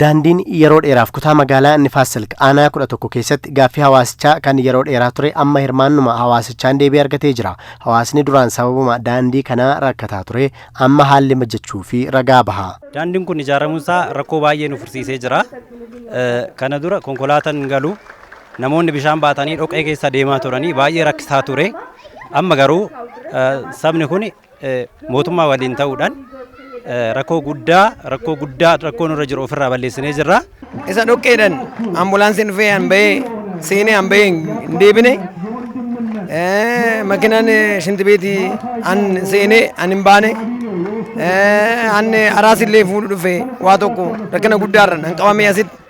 Daandiin yeroo dheeraaf kutaa magaalaa Nifaas Silk aanaa 11 keessatti gaaffii hawaasichaa kan yeroo dheeraa ture amma hirmaannuma hawaasichaan deebii argatee jira. Hawaasni duraan sababuma daandii kanaa rakkataa ture amma haalli mijachuu fi ragaa baha. Daandiin kun ijaaramuun isaa rakkoo baay'ee nu fursiisee jira. Kana dura konkolaataan hin galu, namoonni bishaan baatanii dhoqee keessa deemaa turanii baay'ee rakkisaa ture. Amma garuu sabni kun mootummaa waliin ta'uudhaan rakkoo guddaa, rakkoo guddaa, rakkoo nurra jiru ofirraa balleessinee jirra. Isa dhoqqeedhaan ambulaansiin dhufee an bahee seenee an bahee hin deebine, makinaan shintibeetii an seenee an hin baane, an araasillee fuudhu dhufe, waa tokko rakkina guddaarran an qabamee asitti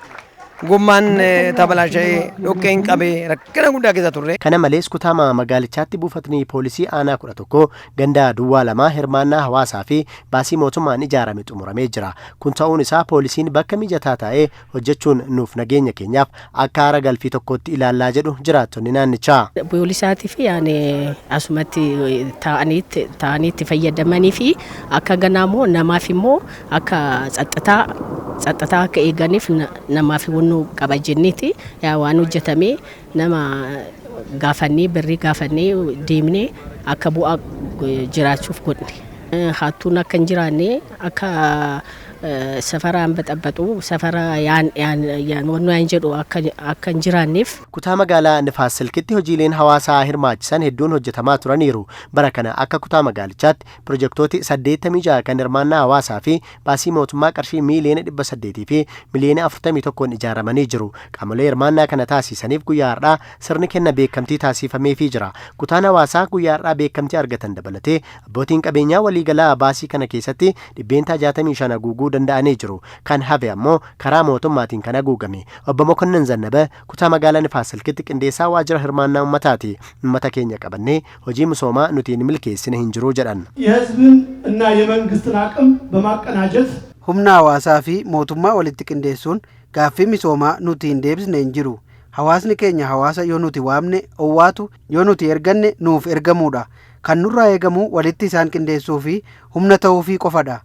gommaan tabalaasha'ee dhoqqeen qabee rakkina guddaa keessa turre. Kana malees, kutaa magaalichaatti buufatni poolisii aanaa 11 ganda duwwaa 2 hirmaannaa hawaasaa fi baasii mootummaan ijaarame xumuramee jira. Kun ta'uun isaa poolisiin bakka mijataa taa'ee hojjechuun nuuf nageenya keenyaaf akka haara galfii tokkotti ilaallaa jedhu jiraattonni naannichaa. Poolisaatii fi yaani asumatti taa'anii itti fayyadamanii fi akka ganaa immoo namaaf immoo akka tsaxxitaa akka eeganiif namaaf wannoo qaba jenneeti yaa waan hojjetame nama gaafannee, birrii gaafannee deemnee akka bu'aa jiraachuuf godhne. Hattuun akka hin jiraanne, akka safaraan baxabaxu, safara yaan yaan yaan wannoo yaan jedhu akka hin jiraanneef. Kutaa magaalaa Nifaas Silkitti hojiileen hawaasaa hirmaachisan hedduun hojjetamaa turaniiru. Bara kana akka kutaa magaalichaatti pirojektooti 86 kan hirmaannaa hawaasaa fi baasii mootummaa qarshii miiliyoona 800 fi miliyoona 41n ijaaramanii jiru. Qaamolee hirmaannaa kana taasisaniif guyyaa har'aa sirni kenna beekamtii taasifameefii jira. Kutaan hawaasaa guyyaa har'aa beekamtii argatan dabalatee abbootiin qabeenyaa waliigalaa baasii kana keessatti 65% haguuguu danda'anii jiru. Kan hafe ammoo karaa mootummaatiin kan haguugame. Obbo Mokonnin Zannaba kutaa magaalaa Nifaas Silkitti qindeessaa waajjira hirmaannaa uummataati. Uummata keenya qabannee hojii misoomaa nuti hin milkeessine hin jiru jedhan. የህዝብን እና የመንግስትን አቅም በማቀናጀት Humna hawaasaa fi mootummaa walitti qindeessuun gaaffii misoomaa nuti hin deebisne hin jiru. Hawaasni keenya hawaasa yoo nuti waamne owwaatu, yoo nuti erganne nuuf ergamuudha. Kan nurraa eegamu walitti isaan qindeessuu fi humna ta'uufii qofadha.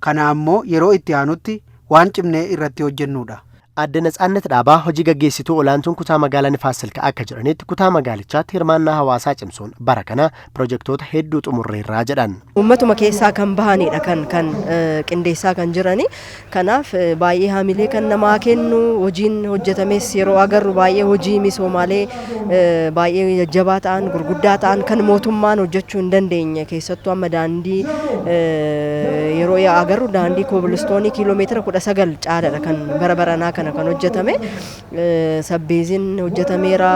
Kana ammoo yeroo itti aanutti waan cimnee irratti hojjennudha. Aadde Natsaannat Dhaabaa hojii gaggeessituu olaantuun kutaa magaalaa Nifaas Silk akka jedhanitti, kutaa magaalichaatti hirmaannaa hawaasaa cimsuun bara kana pirojektoota hedduu xumurreerraa jedhan. Uummatuma keessaa kan bahanidha kan qindeessaa kan jirani. Kanaaf baay'ee haamilee kan namaa kennu, hojiin hojjetames yeroo agarru baay'ee hojii misoomaalee baay'ee jajjabaa ta'an, gurguddaa ta'an, kan mootummaan hojjechuu hin dandeenye, keessattuu amma daandii yeroo agarru daandii kobilistoonii kiiloomeetira 19 caalaadha kan bara baranaa kana kan hojjetame. Sabbeeziin hojjetameera,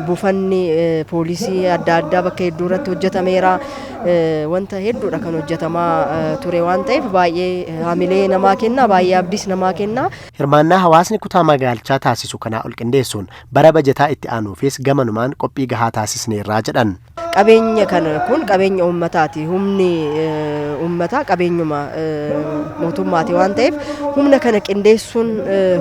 buufanni poolisii adda addaa bakka hedduu irratti hojjetameera. Wanta hedduudha kan hojjetamaa ture waan ta'eef baay'ee haamilee namaa kenna, baay'ee abdiis namaa kenna. Hirmaannaa hawaasni kutaa magaalichaa taasisu kanaa ol qindeessuun bara bajataa itti aanuufis gamanumaan qophii gahaa taasisneerraa jedhan. Qabeenya kana kun qabeenya uummataati. Humni uummataa qabeenyuma mootummaati waan ta'eef humna kana qindeessuun,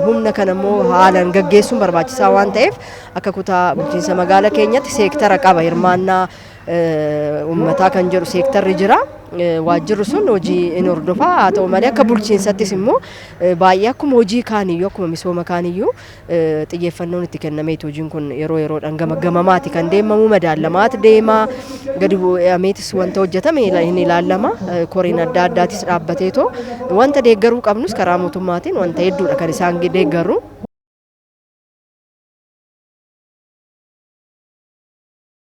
humna kana immoo haalaan gaggeessuun barbaachisaa waan ta'eef akka kutaa bulchiinsa magaalaa keenyatti seektara qaba, hirmaannaa uummataa kan jedhu seektarri jira. Waajjirri sun hojii in hordofaa. Haa ta'u malee, akka bulchiinsattis immoo baay'ee akkuma hojii kaaniyyuu, akkuma misooma kaaniyyuu xiyyeeffannoon itti kennameeti hojiin kun yeroo yeroodhaan gamagamamaati kan deemamu, madaalamaati deema, gadi bu'ameetis wanta hojjetame hin ilaallama. Koreen adda addaatis dhaabbateetoo wanta deeggaruu qabnus karaa mootummaatiin wanta hedduudha kan isaan deeggaru.